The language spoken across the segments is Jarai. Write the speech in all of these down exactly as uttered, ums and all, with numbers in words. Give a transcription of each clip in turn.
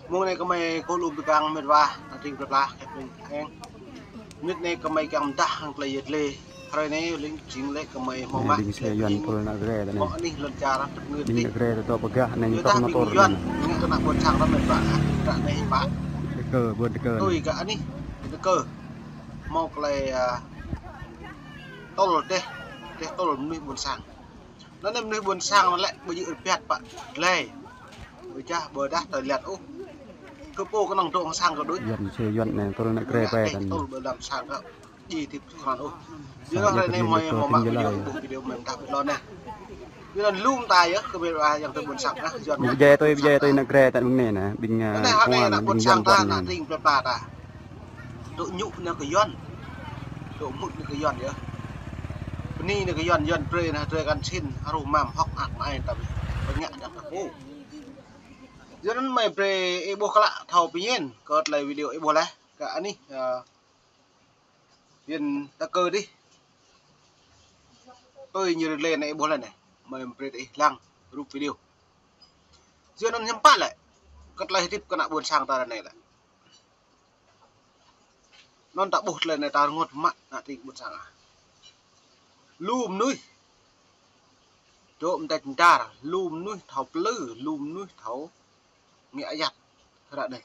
Mông anai gơmơi kơ lu ƀing gah mĕt wa, ană tring plơi pla, kơ ƀing eng. Mơnit anai gơmơi kiăng mơdah hăng tơlơi yet lĕ. Hrơi anai lĕ jing lĕ gơmơi hmâo mă ƀing sĕ Yuan tơl ană Jrai ta anai. Hmâo anih lŏn čar, tơ̆k ngư ƀing ană Jrai ta dŏ pơgah anai, ñu tŏk mơtôr anai. Ñu tơnă ƀôn sang ta mĕt wa, ră anai hĭ pă. Tơkơ, ƀôn tơkơ. Tui kơ anih, tơkơ. Hmâo tơlơi, a, tŏl dêh, dêh tŏl mơnuih ƀôn sang. Anŭn anai mơnuih ƀôn sang anŭn lĕ ƀu djơ̆ rơbat pă glai. Ƀu čah ƀôdah tơlơi liăt ôh. Kơ pô kơnơ̆ng dŏ hăng sang kơ đôč. Yuan sĕ Yuan anai tơl ană Jrai pơ ta anai. Tơl ƀơi lăm sang kơ djai tip kơnơ̆ng ôh. Yua anŭn hrơi anai mơi mơ̆ mă video, video mơ̆ ta ƀuh lŏn anai. Yua anŭn lŏm ta yơh kơ ƀing wa yang tơ ƀôn sang anai. Yuan anai. Ƀu djai tui, ƀu djai tui ană Jrai ta mơ̆ng anai anai. Ƀing, a, anai hrơi anai ană ƀôn sang ta, ană tring plơi pla ta. Dŏ ñŭ nao kơ Yuan. Dŏ mŭt nao kơ Yuan yơh. Bơni nao kơ Yuan, Yuan brơi nao, drơi kăn sĭn, hruh mlam hŏk ak mai ta ƀing. Bơngă dăp ta pô. Yua anŭn mơi brơi ih ƀuh klă thâo pơñen kơ tơlơi video ih ƀuh laih. Kơ anih, a, Yuan tơkơ dih. Tui ñu rơlê anai ih ƀuh laih anai. Mơi brơi ih lăng rup video. Yua anŭn hiư̆m pă lĕ. Kơ tơlơi hơdip kơ ană ƀôn sang ta ră anai lĕ. Anŭn ta ƀuh tơlơi anai ta rơngot mă ană tring ƀôn sang ah. Lu mơnuih dŏ mơdĕč mơdar, lu mơnuih thâo plư, lu mơnuih thâo ngă ayăt ră anai.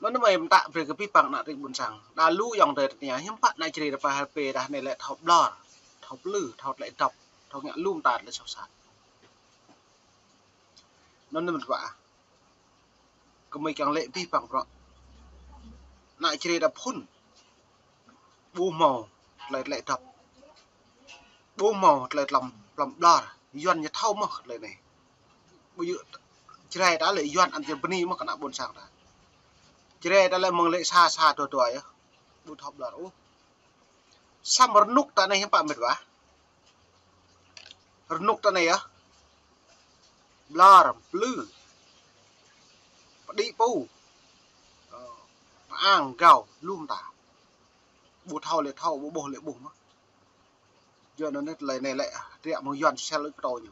Anŭn mơi mơtă brơi kơ pih păng ană tring ƀôn sang. Đa lu ayŏng adơi tơña, hiư̆m pă ană Jrai rơpa hơpê ră anai lĕ thâo ƀlŏr, thâo plư, thâo tơlơi dŏp, thâo ngă lŏm ta tơlơi soh sat. Anŭn mơ̆n wa. Gơmơi kiăng lĕ pih păng bruă. Ană Jrai ta phŭn. Ƀu hmâo tơlơi, tơlơi dŏp. Ƀu hmâo tơlơi tlam, tlam ƀlŏr. Yuan ñu thâo mơ̆ tơlơi anai. Ƀu djơ̆ Jrai ta lĕ Yuan ăn jơr bơni mơ̆ kơ ană ƀôn sang ta. Jrai ta lĕ mơ̆ng lĕ sa sa dua dua yơh. Ƀu thâo ƀlŏr ôh. Samơ̆ rơnŭk ta anai hiư̆m pă mĕt wa. Rơnŭk ta anai yơh. Ƀlŏr, plư. Pơđĭ pô. Ơ, pơang, gao, lŏm ta. Ƀu thâo lĕ thâo, ƀu ƀuh lĕ ƀuh mơ̆. Yua anŭn tơlơi anai lĕ, ră mơ̆ng Yuan sel ơi pơtô ñu.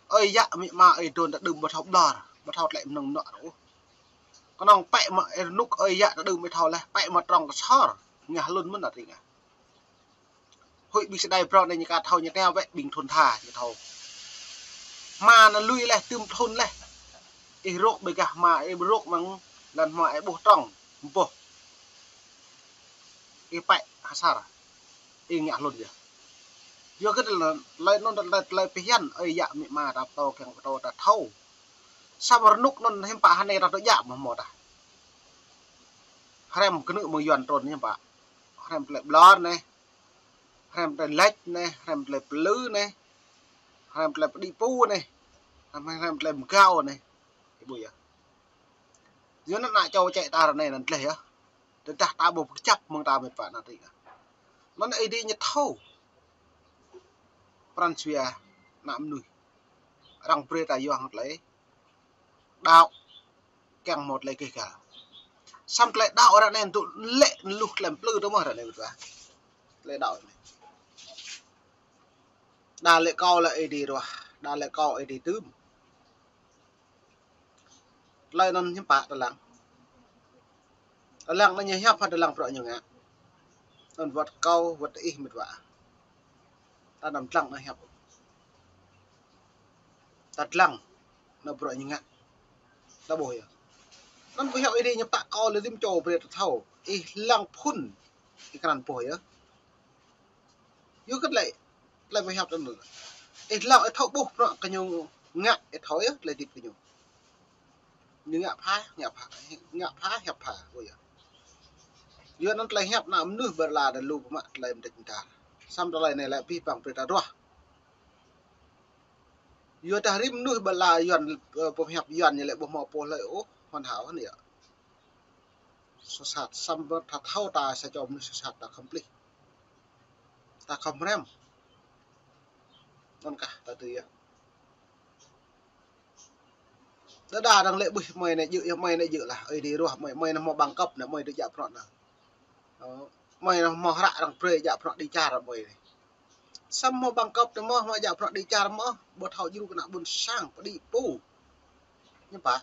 Ơi yă amĭ ama ơi adon ta đưm ƀu thâo ƀlŏr, ƀu thâo tơlơi mơnơ̆ng mơnuă ôh. Kơnơ̆ng pĕ mă rơnŭk ơi yă ta đưm ƀu thâo laih, pĕ mă trong kơsor, ngă hlŭn mơ̆n ta tring ah. Huĭ ƀing sơdai brŏ anai ñu ka thâo ñu teo wĕ ƀing thŭn tha ñu thâo. Hma anŭn lui laih, tơm thŭn laih. Ih rŏk ƀơi gah hma, ih rŏk mơ̆ng lăn hma ih ƀuh trong, ƀuh. Ih pĕ ha asar. Ih ngă hlŭn yơh. Yua kơ tơlơi, tơlơi anŭn tơlơi, tơlơi phiăn, ơi yă amĭ ama ta pơtô kiăng pơtô ta thâo. Samơ̆ rơnŭk anŭn hiư̆m pă hơnai ta dŏ djă mơ̆ hmâo tah. Hrăm kơnư̆ mơ̆ng Yuan trŭn hiư̆m pă. Hrăm tơlơi ƀlŏr anai. Hrăm tơlơi lĕč anai, hrăm tơlơi plư anai, hrăm tơlơi pơđĭ pô anai, hrăm, hrăm tơlơi mơgao anai. Ih ƀuh yơh. Yua anŭn ană čô čĕ ta ră anai anŭn tơlơi yơh. Tơdah ta ƀu pơkơjăp mơ̆ng ta mĕt wa ană tring ah. Anŭn Ơi Adai ñu thâo. Pran jua ană mơnuih. Arăng brơi ta yua hăng tơlơi đaŏ kiăng hmâo tơlơi gêh gal. Samơ̆ tơlơi đaŏ ră anai tŭ lĕ luh tơlơi plư tŭ mơ̆ ră anai ƀu djơ̆. Tơlơi đaŏ anai. Đa lĕ kâo lĕ Ơi Adai ruah, đa lĕ kâo Ơi Adai tơm. Tơlơi anŭn hiư̆m pă ta lăng. Ta lăng anŭn ñu hiăp hă ta lăng bruă ñu ngă. Anŭn wơ̆t kâo, wơ̆t ih mĕt wa. Ta anăm lăng anŭn hiăp. Ta lăng anŭn bruă ñu ngă. Ta ƀuh yơh. Anŭn pơhiăp Ơi Adai ñu pă kâo lĕ rĭm čô brơi ta thâo. Ih lăng phŭn. Ih krăn ƀuh yơh. Yua kơ tơlơi, tơlơi pơhiăp anŭn. Ih lăng ih thâo ƀuh bruă kơ ñu ngă ih thâo yơh tơlơi hơdip kơ ñu. Ñu ngă pha, ngă pha, ngă pha, hiăp pha, ƀuh yơh. Yua anŭn tơlơi hiăp ană mơnuih ƀơi lŏn tơnah lu pơmă tơlơi mơdĕč mơdar. Samơ̆ tơlơi anai lĕ pih păng brơi ta ruah. Yua dah rĭm mơnuih ƀơi lŏn Yuan, ơ, pơhiăp Yuan ñu lĕ ƀu hmâo pô hlơi ôh, hoàn hảo anai yơh. Soh sat, samơ̆ ta thâo ta sa čô mơnuih soh sat ta khŏm plih. Ta khŏm hrăm. Anŭn kah ta tui yơh. Đơđa arăng lĕ ƀuh mơi anai djơ̆, yơh mơi anai djơ̆ lah. Ơi Adai ruah mơi, mơi anai hmâo bằng cấp anai, mơi dŏ djă bruă anai. Ơ, mơi anai hmâo hră arăng brơi djă bruă đĭ čar mơi anai. Samơ̆ hmâo bằng cấp anai mơ̆, hmâo djă bruă đĭ čar mơ̆, ƀu thâo djru kơ ană ƀôn sang, pơđĭ pô. Hiư̆m pă.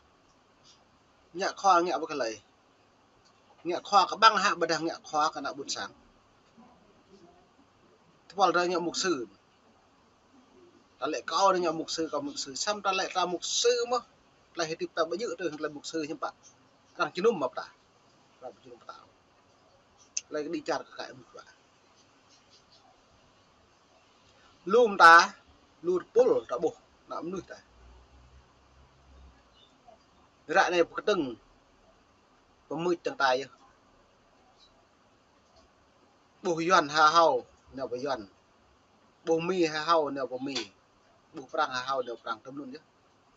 Ngă khua ngă ƀơi kơ lĕ. Ngă khua kơ ƀăng hă ƀôdah ngă khua kơ ană ƀôn sang. Tơpul ta ngă mục sư. Ta lĕ kâo ngă mục sư, kâo mục sư. Samơ̆ ta lĕ ta mục sư mơ̆. Tơlơi hơdip ta ƀu djơ̆ tui tơlơi mục sư hiư̆m pă. Arăng jơnum mă ta. Arăng jơnum mă ta. Tơlơi kơ đĭ čar kơ kaĭ mŭt ƀă. Lu mơta, lu tơpul ta ƀuh, ană mơnuih ta. Ră anai pơkơdơ̆ng, pơmưč tơ̆ng ta yơh. Ƀuh Yuan ha hao, nao pơ Yuan. Ƀuh Mi ha hao, nao pơ Mi. Ƀuh Prăng ha hao, nao Prăng, tơm anŭn yơh.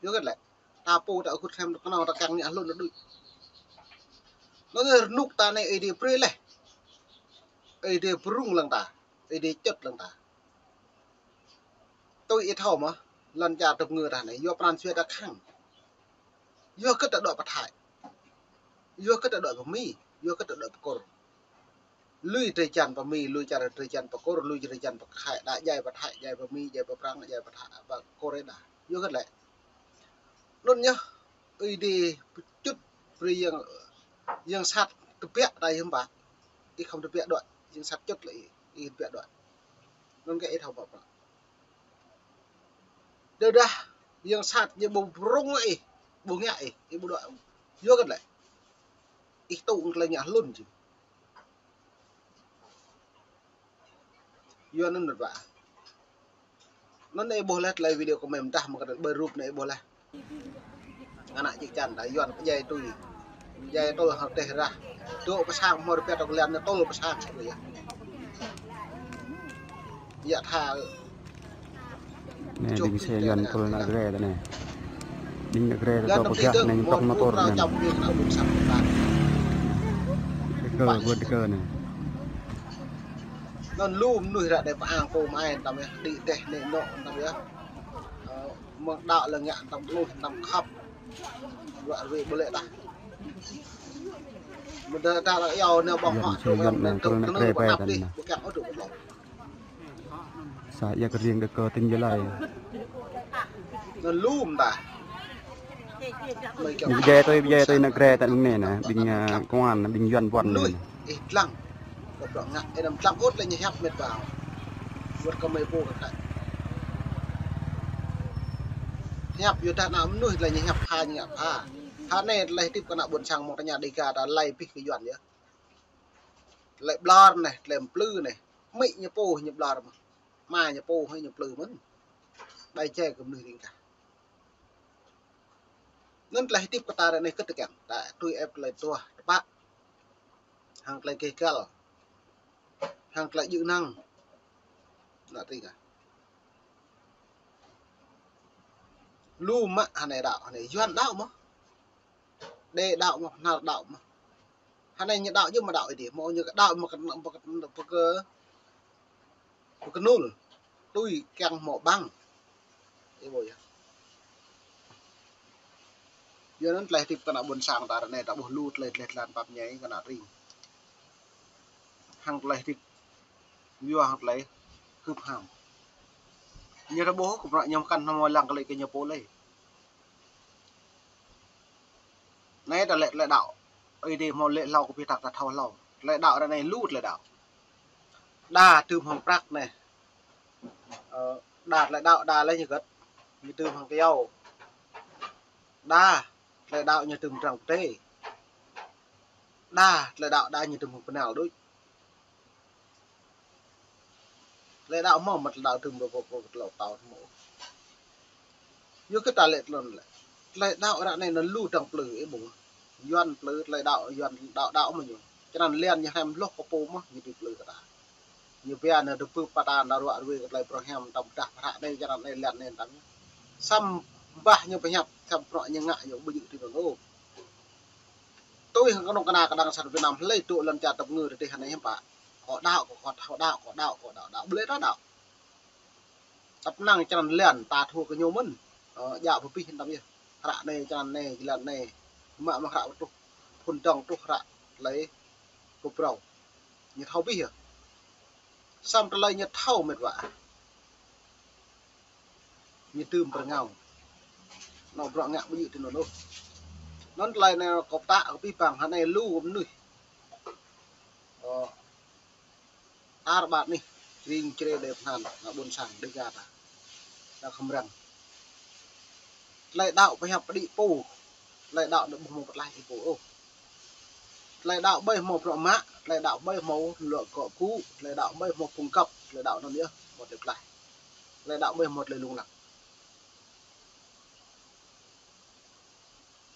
Yua kơ lĕ, ta pô ta ơkŭt hrăm ta kơnơ̆ng ta kiăng ngă hlŭn ta đuč. Anŭn yơh rơnŭk ta anai Ơi Adai brơi laih. Ơi Adai pơrŭng lăng ta. Ơi Adai čŭt lăng ta. Tui ih thâo mơ̆, lŏn čar tơpơngư ta anai, yua pran jua ta khăng. Yua kơ ta dŏ pơ Thái. Yua kơ ta dŏ pơ Mi, yua kơ ta dŏ pơ Kur. Lui drơi jăn pơ Mi, lui čar drơi jăn pơ Kur, lui drơi jăn pơ Thái, đa djai pơ Thái, djai pơ Mi, djai pơ Prăng, djai pơ Thái, pơ Kur đa. Yua kơ lĕ. Anŭn yơh, Ơi Adai pơčŭt brơi yang, yang sat tơbiă ta hiư̆m pă. Ih khŏm tơbiă đuaĭ, yang sat čŭt lĕ ih, ih tơbiă đuaĭ. Anŭn kơ ih thâo mơ̆. Tơdah yang sat ñu ƀu pơrŭng ih, ƀu ngă ih, ih ƀu đuaĭ. Yua kơ lĕ. Ih tŭ tơlơi ngă hlŭn či. Yua anŭn mơ̆n ƀă. Anŭn ih ƀuh laih tơlơi video kơ mơ̆ mơdah mơ̆ kơ ƀơi rup anai ih ƀuh laih. Ngă ană čih čan ta Yuan pơdjai tui. Pơdjai tŭl hơteh rah. Tŭ pơ sang hmâo rơpiăt tŭ kơ lian anai tŭl pơ sang yơh. Yă tha. Anai ƀing xe Yuan tŭl nă gre ta anai. Ƀing nă gre ta tŭ pơgah anai ñu tŏk motor anai. Tơkơ, ƀuôn tơkơ anai. Anŭn lu mơnuih ră anai pơ-ang pô mai tăm yơh, đĭ teh anai nŏ tăm yơh. Ơ, mơ̆ng đaŏ lĕ ngă tăm tluh, tăm khăp. Ruă ruĕ ƀu lĕ tah. Mơ̆ng đa đa lă yâo anai ƀơ̆ng huă tui yơh anai, tui ană gre ƀai tăm anai. Ƀu kiăng ôh tui ƀu lŏ. Sa ia kơ riêng đa kơ tỉnh Gia Lai. Anŭn lu mơ̆n ta. Ñu pơdjai tui, pơdjai tui nă gre ta anai nă, ƀing, ơ, công an, ƀing Yuan ƀuăn anai. Ih lăng. Kơ prŏng ngă, ih năm lăng ôh tơlơi ñu hiăp mĕt wa. Wơ̆t kơ mơi pô kơ kăi. Hiăp yua dah ană mơnuih tơlơi ñu hiăp pha ñu ngă pha. Pha anai tơlơi hơdip kơ ană ƀôn sang mơ̆ng tơña Dega ta lăi abih kơ Yuan yơh. Tơlơi ƀlŏr anai, tơlơi mplư anai. Amĭ ñu pô ñu ƀlŏr mơ̆n. Ama ñu pô ñu mplư mơ̆n. Ƀai jai kơ mơnuih ring kah. Anŭn tơlơi hơdip kơ ta ră anai kơ tơkeng. Ta tui ĕp tơlơi tuah tơpă. Hăng tơlơi keh găl. Hăng tơlơi djơ̆ năng. Ană ring kah. Lu mă hơnai đaŏ, hơnai Yuan đaŏ mơ̆. Đe đaŏ mơ̆, Bahnar đaŏ mơ̆. Hơnai ñu đaŏ djơ̆ mơ̆ đaŏ Ơi Adai. Mơ̆ ñu kơ đaŏ mơ̆ kơ, mơ̆ kơ, mơ̆ kơ, mơ̆ kơ nul. Tui kiăng hmâo ƀăng. Ih ƀuh yơh. Yua anŭn tơlơi hơdip kơ ană ƀôn sang ta ră anai ta ƀuh lu tơlơi, tơlơi tơlan pap ñai kơ ană ring. Hăng tơlơi hơdip yua hăng tơlơi hưp ham. Ñu ta ƀuh kơ bruă ñu mơkăn hmâo lăng kơ lĕ kơ ñu pô lĕ. Anai ta lĕ tơlơi đaŏ. Ơi Adai hmâo lĕ hlâo kơ pih tak ta thâo hlâo. Tơlơi đaŏ ră anai lu tơlơi đaŏ. Đa tơm hăng prăk anai. Ơ, đa tơlơi đaŏ đa lĕ ñu gĕt. Ñu tơm hăng kơyâo. Đa tơlơi đaŏ ñu tơm trăng pơtê. Đa tơlơi đaŏ đa ñu tơm hăng pơnal đôč. Tơlơi đaŏ hmâo mă tơlơi đaŏ tơm ƀơ ƀơ ƀơ tơlơi tao hmâo. Yua kơ ta lĕ tơlơi lĕ. Tơlơi đaŏ ră anai anŭn lu dăng plư ih ƀuh. Yuan plư tơlơi đaŏ, Yuan đaŏ đaŏ mơ̆ ñu. Čơnăn lian ñu hrăm hloh kơ pô mơ̆ ñu tui plư kơ ta. Ñu pia anai tơpưp pơtă anai ruă ruê kơ tơlơi prŏng hiam tăm pơdah ră anai čơnăn anai lian anai tăm. Samơ̆ bah ñu pơhiăp, samơ̆ bruă ñu ngă ñu ƀu djơ̆ tui anŭn ôh. Tui hăng kơnuk kơna kơdăng sat Việt Nam hlơi tŭ lŏn čar tơpơngư tơdih hơnai hiư̆m pă. Kơ đaŏ, kơ, kơ thâo đaŏ, kơ đaŏ, kơ đaŏ, đaŏ. Ƀu lĕ ta đaŏ. Tăp năng čơnăn lian ta thua kơ ñu mơ̆n. Ơ, djă pơpih tăm yơh. Hră anai, čơnăn anai, jơlan anai. Mă mă hră truh. Phun dong truh hră tơlơi kơ prâo. Ñu thâo abih yơh. Samơ̆ tơlơi ñu thâo mĕt wa. Ñu tơm pơrơngao. Anŏ bruă ngă ƀu djơ̆ tui anŭn ôh. Anŭn tơlơi anai kâo pơtă kơ abih bang hơnai lu mơnuih. Ơ, tar ƀar anih, jring jrê đe pơnăn, ană ƀôn sang Dêga ta. Ta khŏm răng. Tơlơi đaŏ pơhiăp pơđĭ pô, tơlơi đaŏ anŭn ƀu hmâo pơtlaih ih pô ôh. Tơlơi đaŏ ƀu hmâo bruă mă, tơlơi đaŏ ƀu hmâo lŏ gŏ gŭ, tơlơi đaŏ ƀu hmâo phung găp, tơlơi đaŏ anŭn yơh hmâo tơlơi pơtlaih. Tơlơi đaŏ ƀu hmâo tơlơi lông lăng.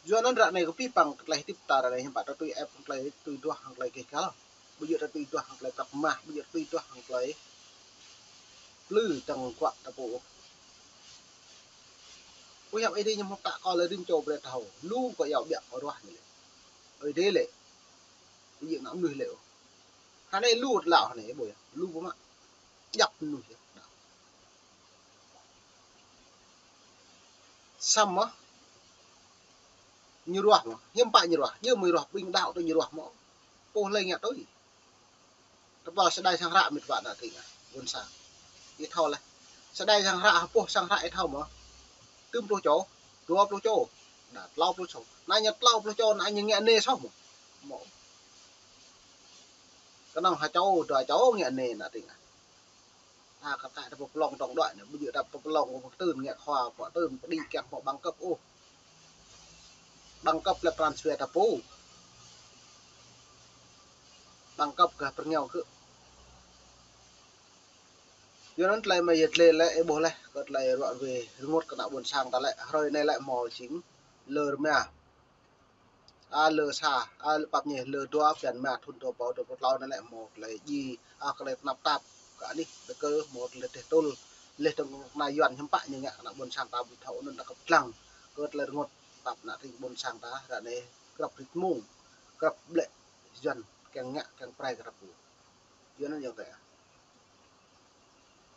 Yua anŭn ră anai kơ abih bang tơlơi hơdip ta ră anai hiư̆m pă ta tui ĕp hăng tơlơi tui duah hăng tơlơi gêh găl. Ƀu djơ̆ ta tui duah hăng tơlơi prăk mah, ƀu djơ̆ ta tui duah hăng tơlơi plư tơ̆ng kuă ta pô ôh. Ơ, hiăp Ơi Adai ñu hmâo pơtă kơ lĕ rĭm čô brơi thâo. Lu kơ iâu ƀiă kơ ruah ñu lĕ. Ơi Adai lĕ. Ƀu djơ̆ ană mơnuih lĕ ôh. Hơnai lu tơlơi hơnai ƀu yơh. Lu ƀu mă. Djăp mơnuih yơh. Samơ̆ ñu ruah mơ̆, hiư̆m pă ñu ruah, yơh mơi ruah ƀing đaŏ tui ñu ruah mơ̆. Pô hlơi ngă tui. Tơpă sa đai sang hră mĭt wa ană tring ah, ƀôn sang. Ih thâo laih. Sa đai sang hră, pô sang hră ih thâo mơ̆. Tơm pluh čô, dua pluh čô, đa tlâo pluh čô. Anai ñu tlâo pluh čô, anai ñu ngă anai soh mơ̆. Mơ̆. Kơnơ̆ng ha čô, dua čô ngă anai ană tring ah. Ta kơ ta ta pơplông tŏng đuaĭ anai, ƀu djơ̆ ta pơplông pơtưn ngă khua, pơtưn pơđĭ kiăng pơ bằng cấp ôh. Bằng cấp lĕ transfer ta pô. Bằng cấp gah pơrơngiao gơ̆. Yua anŭn tơlơi mơi yơh tơlơi lĕ ih ƀuh laih, kơ tơlơi ruă ruê rơngot kơ ană ƀôn sang ta lĕ, hrơi anai lĕ hmâo jing lơ rơma. A, lơ sa, a, lơ pap ñe, lơ dua, blan rơma thŭn dua rơbâo dua pluh tlâo anai lĕ hmâo tơlơi djai, a, tơlơi tơnap tap kơ anih, tơkơ hmâo tơlơi teh tŭl, leh dơ̆ng kơ ană Yuan hiư̆m pă ñu ngă kơ ană ƀôn sang ta ƀu thâo anŭn ta kơp lăng, kơ tơlơi rơngot pap ană tring ƀôn sang ta, ră anai grăp rit mông, grăp ƀlĕ Yuan kiăng ngă kiăng pơrai kơ ta pô. Yua anŭn yơh tơ.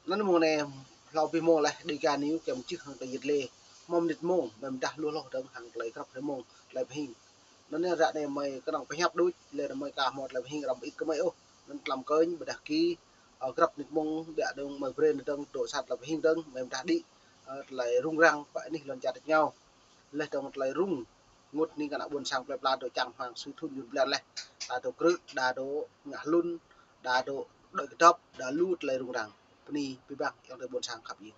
Anŭn mông anai, hlâo abih mông laih, Dêga News kiăng mơčih hăng tơlơi yit lê. Mơ̆ng mơnit mông, mơi mơdah lu hloh dơ̆ng hăng tơlơi grăp hrơi mông, tơlơi pơhing. Anŭn anai ră anai mơi kơnơ̆ng pơhiăp đôč, lĕ anŭn mơi ka hmâo tơlơi pơhing răm ƀĭt kơ mơi ôh. Anŭn tlam kơnh, ƀôdah ki, ơ, grăp mơnit mông, ƀiă dơ̆ng mơi brơi anŭn dơ̆ng, dŏ sa tơlơi pơhing dơ̆ng, mơi mơdah đĭ, ơ, tơlơi rŭng răng, pơ anih lŏn čar tač rơngiao. Leh dơ̆ng tơlơi rŭng, rơngot hning kơ ană ƀôn sang plơi pla dŏ čang hmang sui thŭn jun blan laih. Đa dŏ krư̆, đa dŏ ngă hlŭn, đa dŏ đuaĭ kơdŏp, đa lu tơlơi rŭng răng. Bơni abih bang ayŏng adơi ƀôn sang khăp ih.